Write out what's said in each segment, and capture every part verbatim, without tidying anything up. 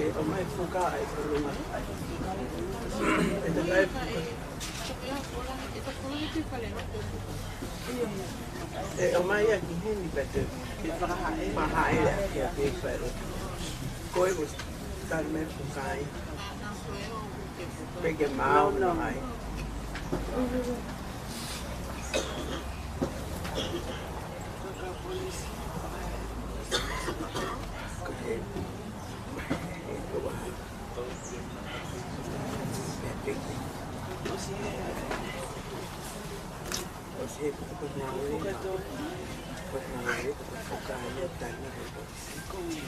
ʻE ʻomai fuka ai ko luma. ʻE takai fuka. ʻE ʻomai ia ki heni pete. Mahae ia ki a pē fai. Ko e ko tali mai fuka ai. Peke mau no mai.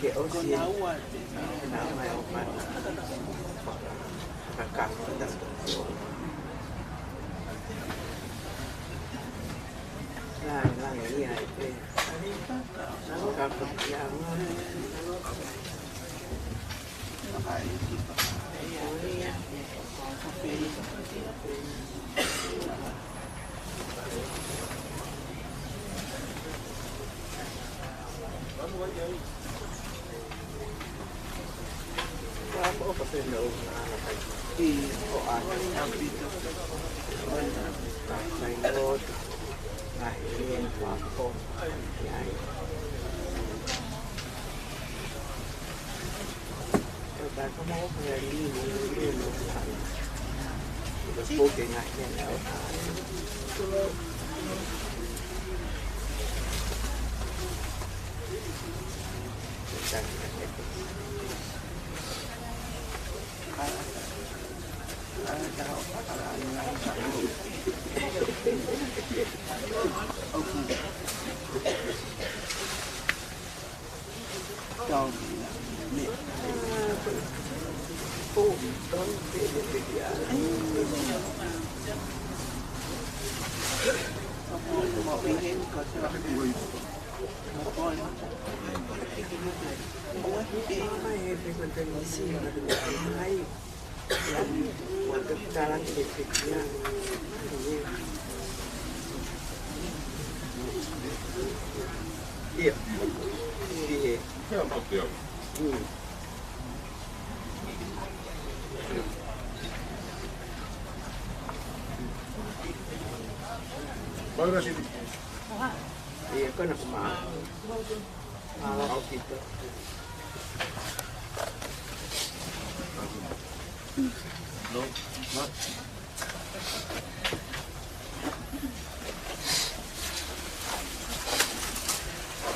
Ke ʻosi e, na mai o mana. Ka ka. Langi, langi ia e pē. Ka ka ia.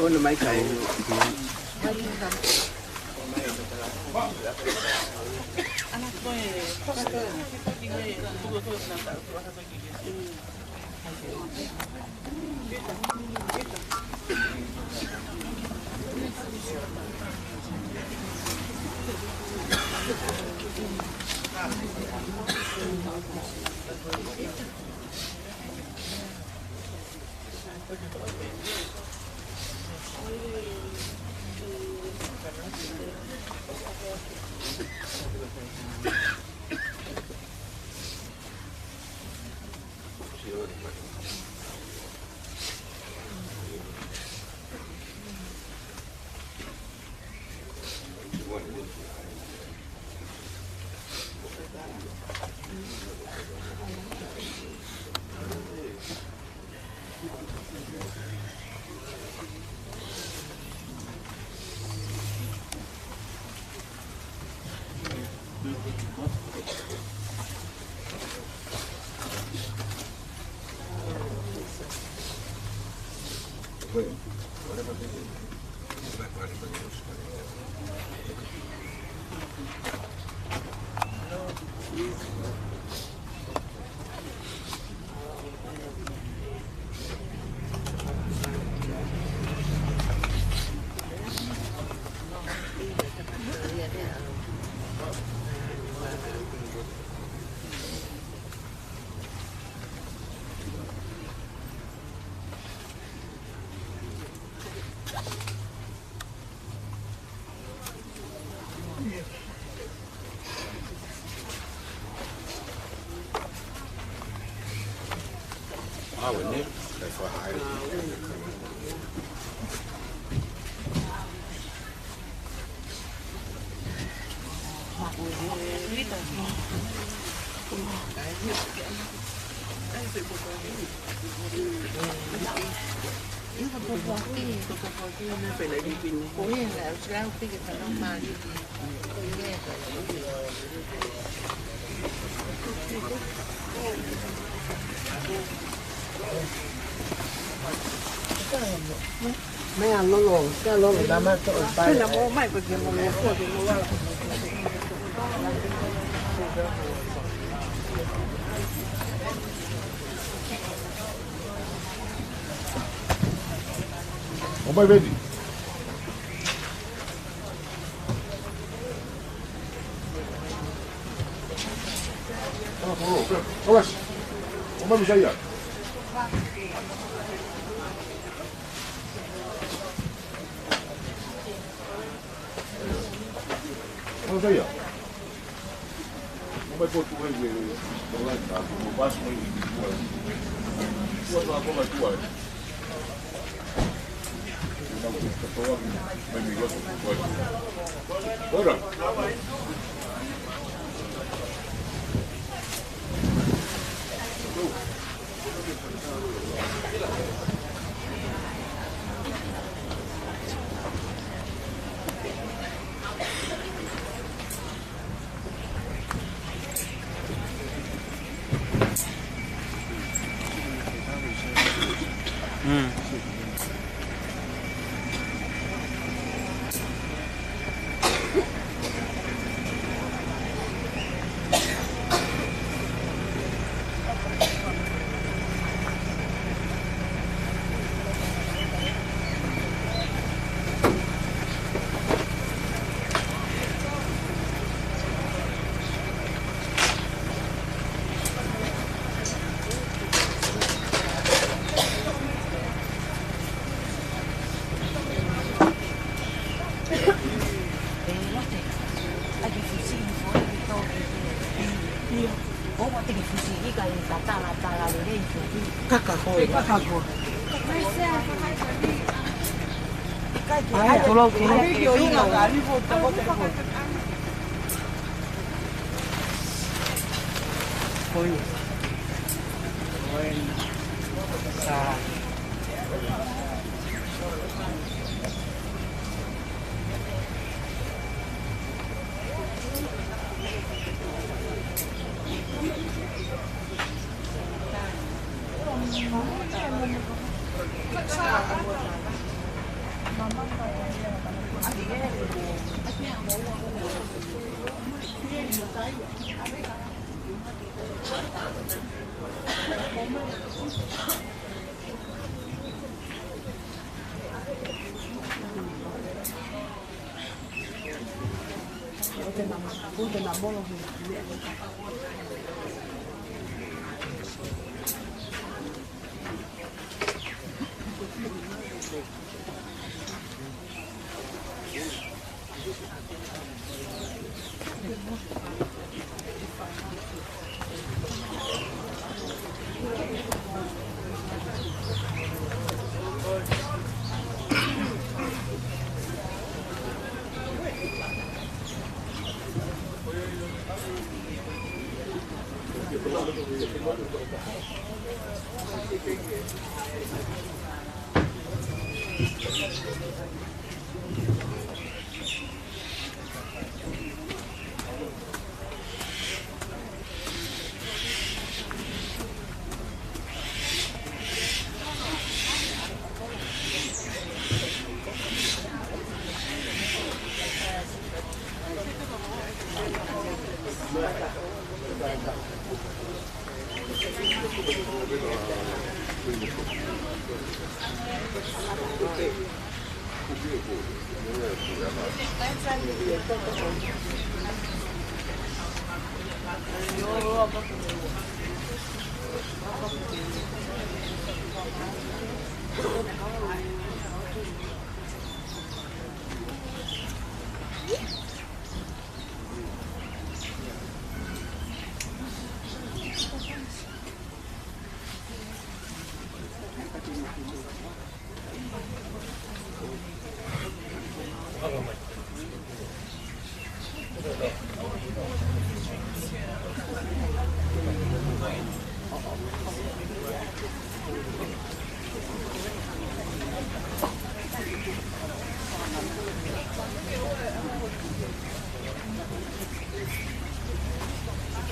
Ona mai kai. Meʻa lolo, meʻa lolo, nama to, ʻo mai, Veni. ʻO mai, Misaia. ʻO mai, Misaia. ʻO mai, potu ai, e, e, ʻo mai, ka, ʻo mai, ʻo mai, ʻo mai, ʻo mai, ʻo mai. Kaka hoi. Kaka hoi. Ai, tulou, tulou. Hoi. Hoi. Sa.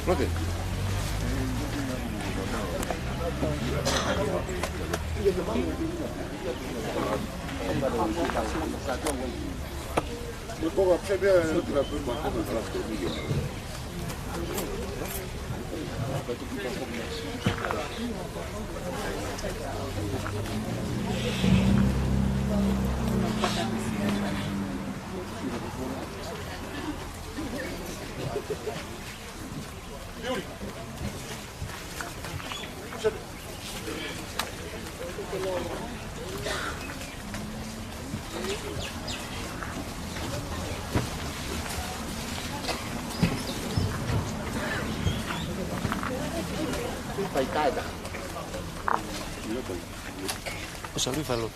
Lote. ʻO Salifa lo.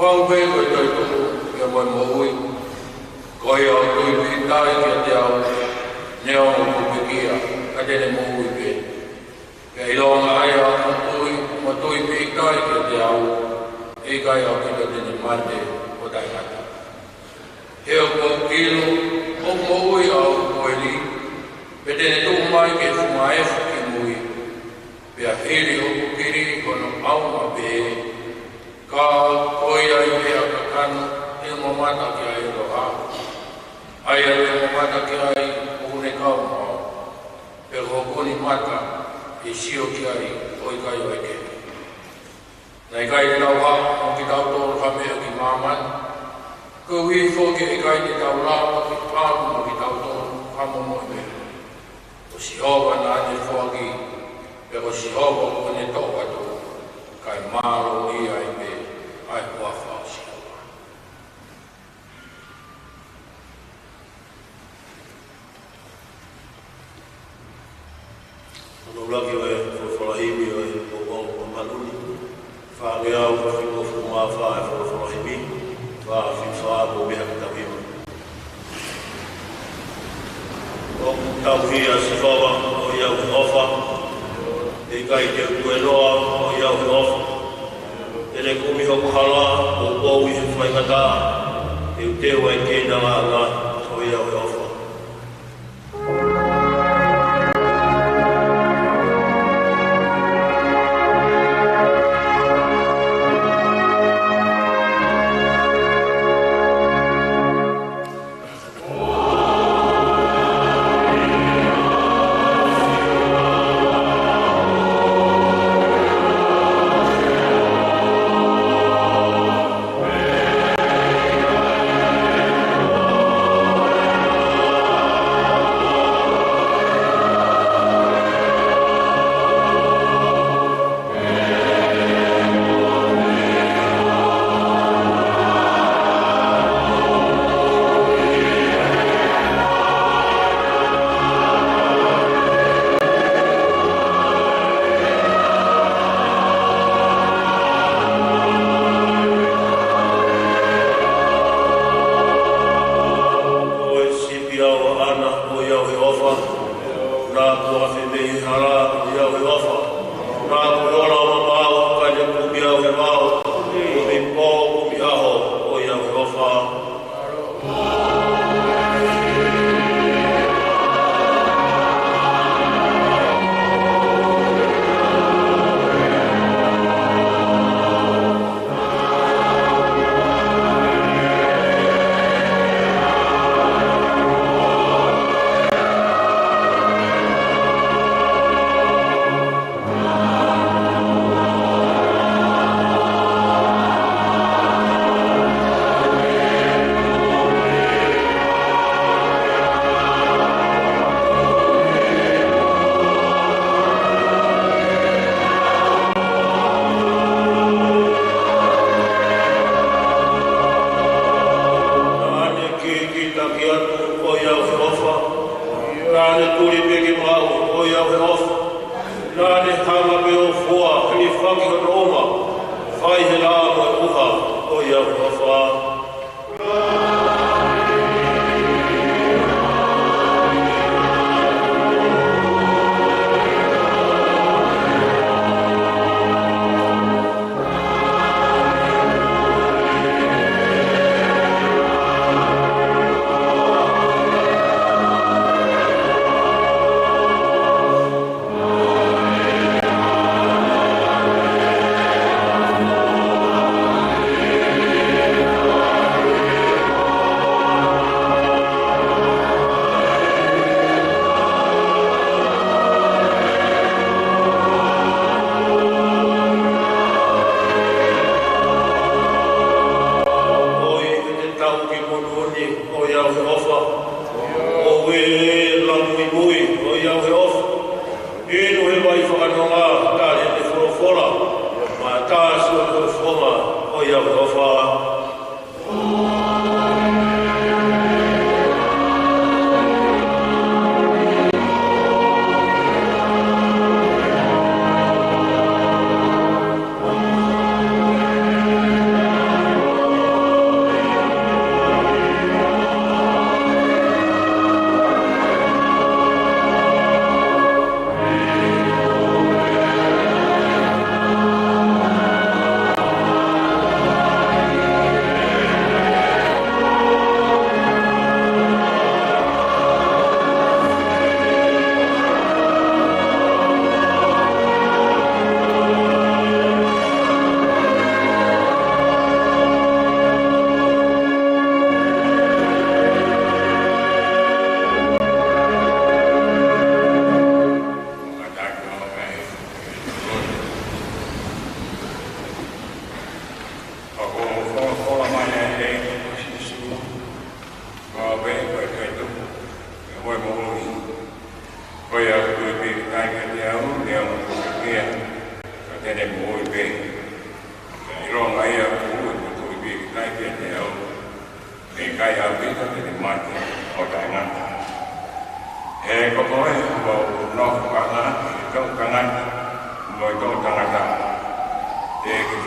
Pau pē ko e toetuʻu pea mo e moʻui, ko ia ʻoku tui pīkitai kiate au, neongo ʻoku pekia, ka te ne moʻui pē. Pea ʻilonga ʻa ia ʻoku tui, mo tui pīkitai kiate au, ʻe ʻikai ʻaupito te ne mate ʻo taʻengata. He ʻoku ou ʻilo, ʻoku moʻui ʻa hoku koeli, pea te ne tuʻu mai ke funga efu ki mui, pea hili hoku kili hono ʻaonga pē, ka ko ia ʻi he kakano, ʻe mamata ki ai ʻo ha. ʻA ia ʻe mamata ki ai ʻoku ne kau mo au, pea ko hoku nima mata ʻe sio ki ai ʻo ʻikai ʻo ʻeke. Naʻe ʻikai te tau haʻu mo kitautolu ha meʻa ki māmani, koeʻuhi foki ʻe ʻikai te tau lava ke haʻu mo kitautolu ha momoʻi meʻa. Ko Sihova naʻa ne foaki, pea ko Sihova kuo ne toʻo atu, kae mālō ia ai pē ʻa e huafa ʻo Sihova. Hono ʻuluaki ʻo e folofola himi ʻo e poupou ʻo Māmani. Fāngeau fitungofulu mā fā ʻo e folofola himi, fā fitu fā mo e meʻa ki he tauhi. ʻOku tauhi ʻa Sihova ʻo ʻiate au he ʻofa, ʻe ʻikai te u tuēnoa ʻo ʻiate au he ʻofa. Te ne kumi hoku hala, ʻo u ʻi he faingataʻa, te u teu ʻa e keinanga ʻo ʻiate au he ʻofa. Ko e sipi ʻo ʻAna ʻo ʻiate au he ʻofa. Naʻa ku afe mei he hala ʻo ʻiate au he ʻofa. Naʻa ku ola ʻo mamau, ka ne kumi au he vao. Kumi pō, kumi ʻaho ʻo ʻiate au he ʻofa. Naʻa ne kikitaki atu ʻo ʻiate au he ʻofa. Naʻa ne tuli pē ke maʻu ʻo ʻiate au he ʻofa. Naʻa ne hanga pē ʻo fua, hilifaki hono uma, fai he laʻā mo e ʻuha ʻo ʻiate au he ʻofa. ʻOi, ʻe te tau ki moʻoni ʻo ʻiate au he ʻofa. ʻOi, ʻe lamuimui ʻo ʻiate au he ʻofa. Inu he vai fakanonga, tali ʻene folofola, mo e tā sio ki hoʻo fofonga ʻo ʻiate au he ʻofa.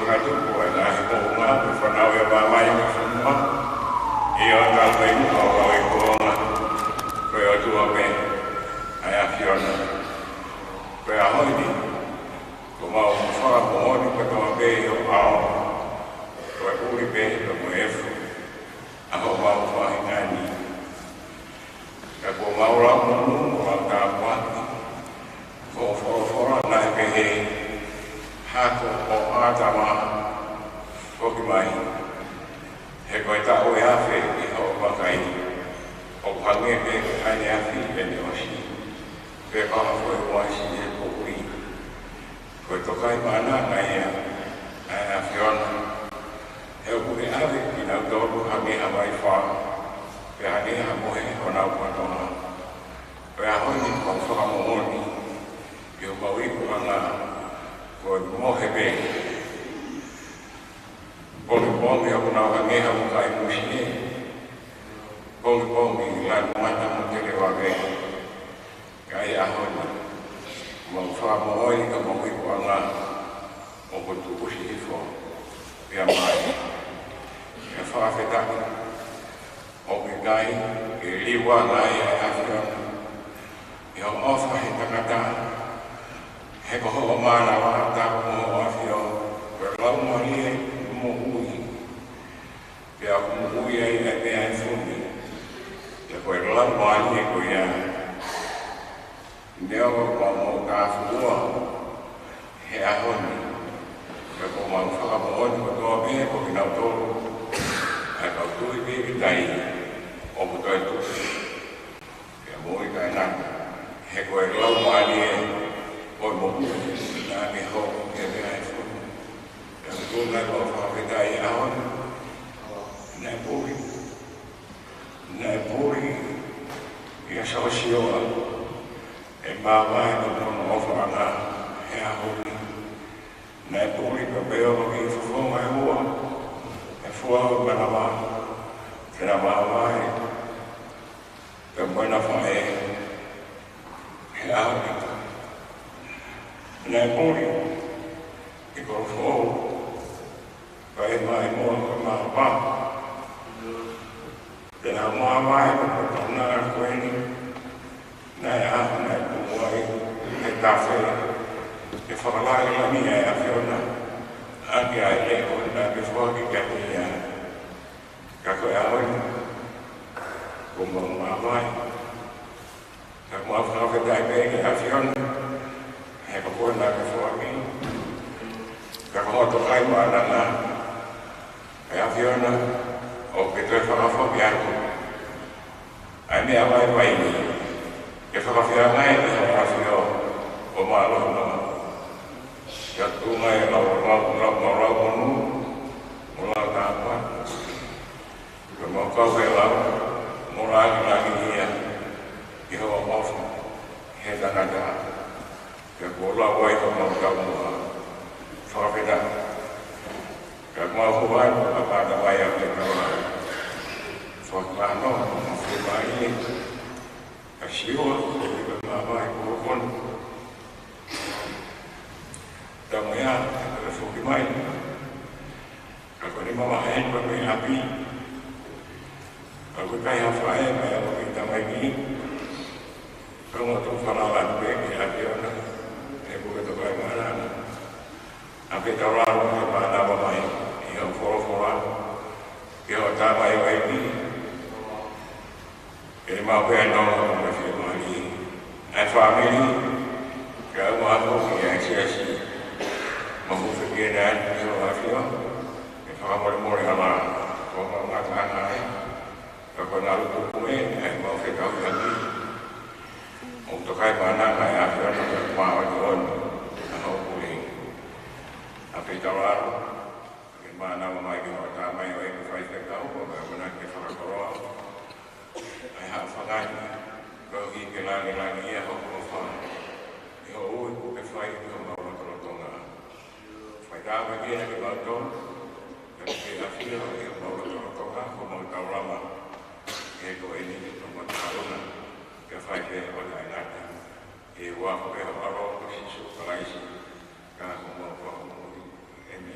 Ka tupu ʻa e ngaahi moʻunga, ko e fānau ʻa e māmani mo e fonua, ʻio, ʻa e kau inu, ʻa e kau ikuʻanga, ko e ʻOtua pē ʻa e ʻAfiona. Ko e ʻaho ni, ʻoku mau fakamoʻoni kotoa pē ʻi ho ʻao, ko e ʻuli pē pea mo e efu ʻa homau faʻahinga ni. Ka kuo mau lau monū mo lau tāpuaki hoʻo folofola naʻe pehē, Hako ʻo ʻĀtama, foki mai, he ko e taʻu ʻe afe ʻi hoʻo vakai, ʻoku hangē pē ko e ʻaneafi ʻene ʻosi, pea ko ha foʻi uasi he poʻuli. Ko e tokaimaʻananga ia ʻa e ʻAfiona, he ʻoku ne ʻave kinautolu hangē ha vaifā, pea hangē ha mohe honau patoa. Ko e ʻaho ni ʻoku mau fakamoʻoni ʻi homau ikuʻanga, ko e mohe pē. Pongipongi ʻoku nau hangē ha ukai musie, pongipongi lanu mata mo tele vave. Ka ʻi he ʻaho ni, mau fakamoʻoni ka mau ikuʻanga ʻoku tuʻusi hifo pea mai. Pea fakafetaʻi, ʻoku ʻikai ke liuʻanga ia ʻa e ʻAfiona ʻi hoʻo ʻofa he tangata, he ko hoʻo mānava tapu mo hoʻo ʻafio, ko e Laumālie moʻui. Pea ʻoku moʻui ai ʻa e meʻa ʻe fonu, pea ko e Laumālie ko ia. Neongo ʻoku mau moʻutāfua he ʻaho ni, ka ʻoku mau fakamoʻoni kotoa pē ko kinautolu ʻa e kau tui pīkitai ʻoku toe tuʻu. Pea moʻui taʻengata, he ko e Laumālie ʻo e moʻui naʻa ne hoko ki he meʻa ʻe fonu. Pea ʻoku tuʻu mai ʻo fakafetaʻi he ʻaho ni. Naʻe puli, naʻe puli ʻia Siosefa ʻa e māvae ʻo hono ʻofaʻanga he ʻaho ni. Naʻe puli pea pehē ʻo ki fofonga ʻe ua ʻa e fua ʻo e manava, pea māvae pea mo ʻena faʻē he ʻaho ni. Naʻe puli ʻi Kolofoʻou, pea ʻi Maimoa ko e Māpā. Pea naʻe māvae ko e pānanga ko eni, naʻe ʻaho naʻe tuʻu ai he tafe, ke fakalāngilangiʻi ʻa e ʻAfiona ʻaki ʻa e leʻo naʻe foaki kiate ia. Ka ko e ʻaho ni, ʻoku mau māvae. Ka ʻoku mau fakafetaʻi pē ki he ʻAfiona, he ko koe naʻa ke foaki. Ka ko hoʻo tokaimaʻananga, ʻe ʻAfiona, ʻoku ke toe fakafoki atu ʻa e meʻa vaivai ni, ke fakafeangai ki hoʻo ʻAfio ʻoku mālohi noa. Ke tuʻu mai ʻa e lau, lau, lau, lau, lau monū, mo lau tāpuaki. Ka mau kau he lau, mo lāngilangiʻia ʻi hoʻo ʻofa he tangata. Pea kuo lau ai homau taumuʻa. Fakafetaʻi. Ka mau hū atu ʻa Pātavai ʻa Pētala. Fakamālō, mo fiemālie. Ka Siua, ko e māvae ko hono. Taumuʻa, ka foki mai. Ka ko eni mavahe eni pea mei ʻapi. Ka ko e kai ha faʻē mai ʻa e tamaiki. Ka mo tō falala pē ki he ʻAfiona. He ko e tokaimaʻananga. ʻA Pētala, ke mānava mai ʻi hoʻo folofola ki hoʻo tamaioʻeiki. Ke mau pē ʻa e nonga mo e fiemālie ʻa e fāmili, kae ʻumaʻā foki ʻa e siasi. Mau hūfekina atu ki hoʻo ʻAfio, ke fakamolemole hala, ko e ngataʻanga ē, ka ko e ngalu tupu ē, ʻa e mau fekauʻaki. ʻOku tokaimaʻananga ʻa e ʻAfiona ke mau ʻi ʻoni, ʻa hoʻo pule. ʻA Pētala, ke mānava mai ki hoʻo tamaioʻeiki faifekau, ko e meʻa ke fakakoloa ʻa e haʻa fanga ni, koeʻuhi ke lāngilangiʻia hoʻo ʻofa ʻi hoʻo ui kuo ke fai ki homau lotolotonga. Fai tāpuekina kimautolu, kae ke ʻafio ʻi homau lotolotonga, ko homau taulama, he ko eni homau taulama, ke fai pē ʻo taʻengata. ʻI he huafa pē ho ʻAlo ko Sīsū Kalaisi, ko homau Fakamoʻui. ʻĒmeni.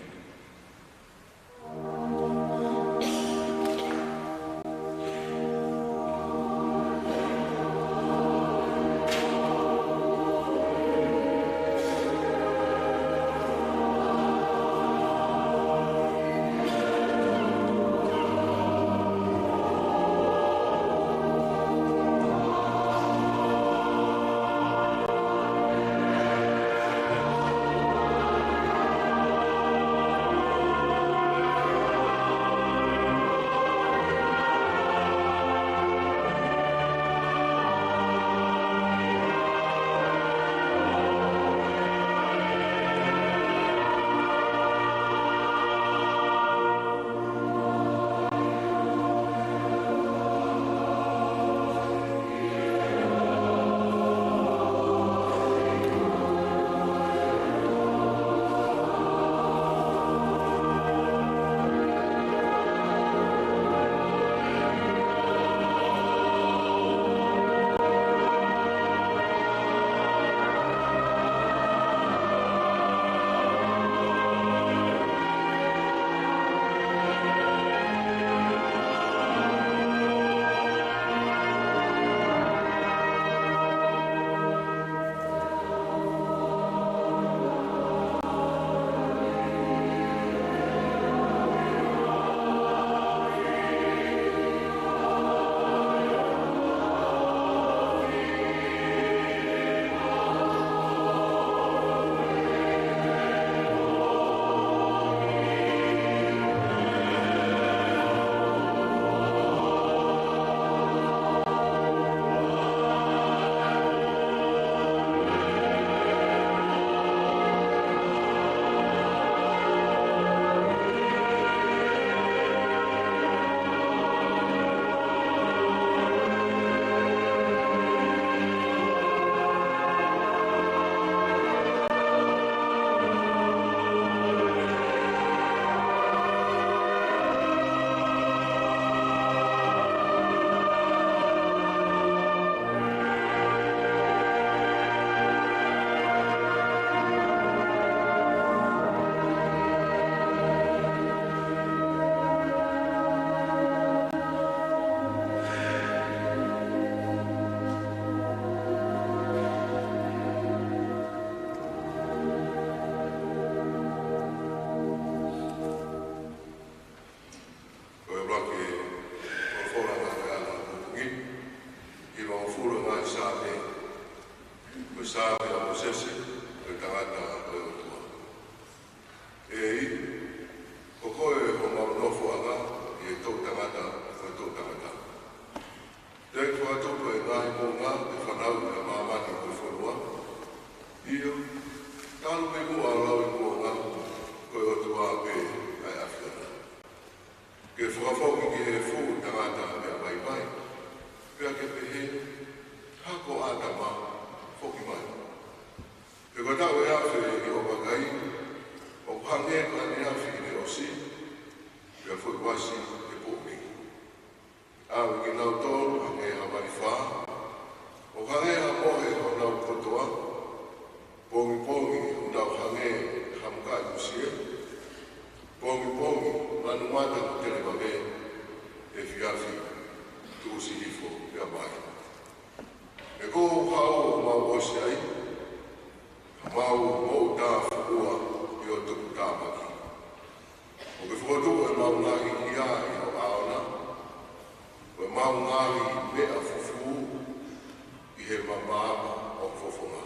ʻasi he poʻuli. ʻAve kinautolu hangē ha vaifā, ʻo hangē ha mohe honau kotoa, pongipongi ʻoku nau hangē ha mukaʻi musie, pongipongi manumata mo televave, efiafi tuʻusi hifo pea mai. He ko hau ʻo mau ʻosi ai, ka mau mou tā fuʻua ʻi ho tuputāmaki. ʻOku ke fokotuʻu ʻemau ngaahi hia ʻi ho ʻaona, ko ʻemau ngaahi meʻa fufū ʻi he maama ʻo ho fofonga.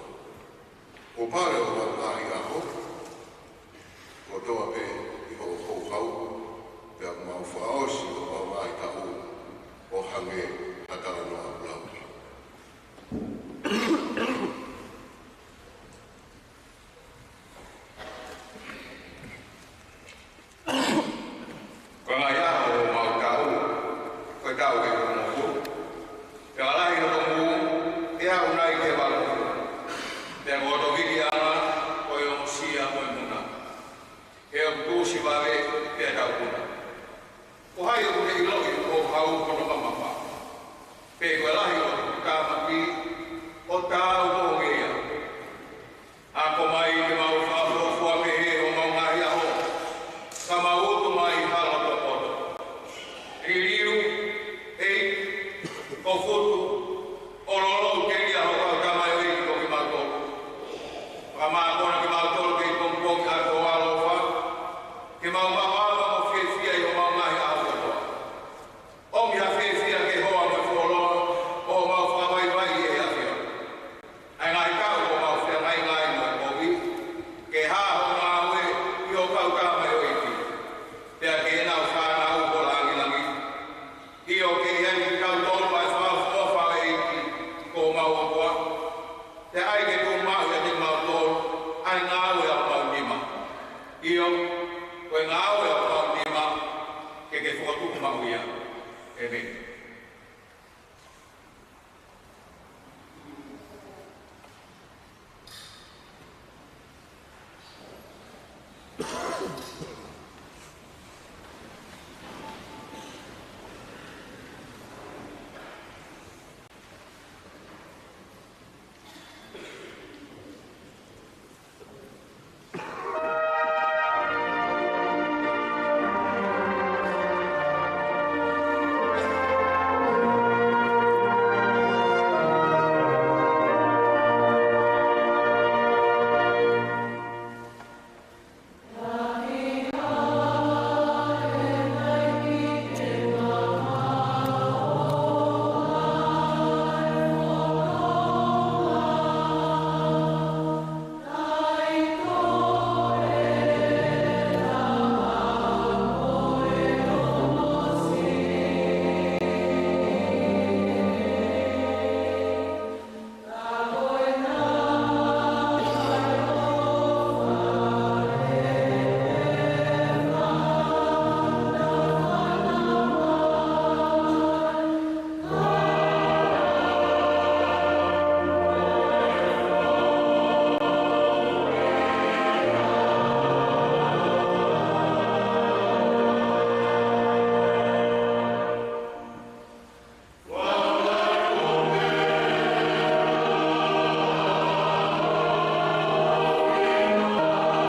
Ko e pale ʻo ʻemau ngaahi ʻaho kotoa pē ʻi hoʻo houhau, pea mau fakaʻosi ʻemau ngaahi taʻu ʻo hangē ha talanoa ʻoku lau. Ko e ngaahi ʻaho ʻo homau taʻu, ko e taʻu ʻe hongofulu. Pea lahi hoto muu, ʻe aʻu nai ki he valungofulu. Pea ko hoto vikiʻanga, ko e ongosia mo e muna. He ʻoku tuʻusi vave pea taupuna. Ko hai ʻoku ne ʻiloʻi ʻo hau hono mamafa? Pe ko e lahi ʻo e tāmaki ʻo taau mo e ngeia. Ako mai ke mau fakafuofua pehē homau ngaahi ʻaho, ka mau utu mai ha loto poto. Liliu, ʻeiki, ko Futu, ʻo lolou telia ho kau tamaioʻeiki ko kimautolu. Fakamākona kimautolu kei pongipongi ʻaki ho ʻaloʻofa, ke mau maʻu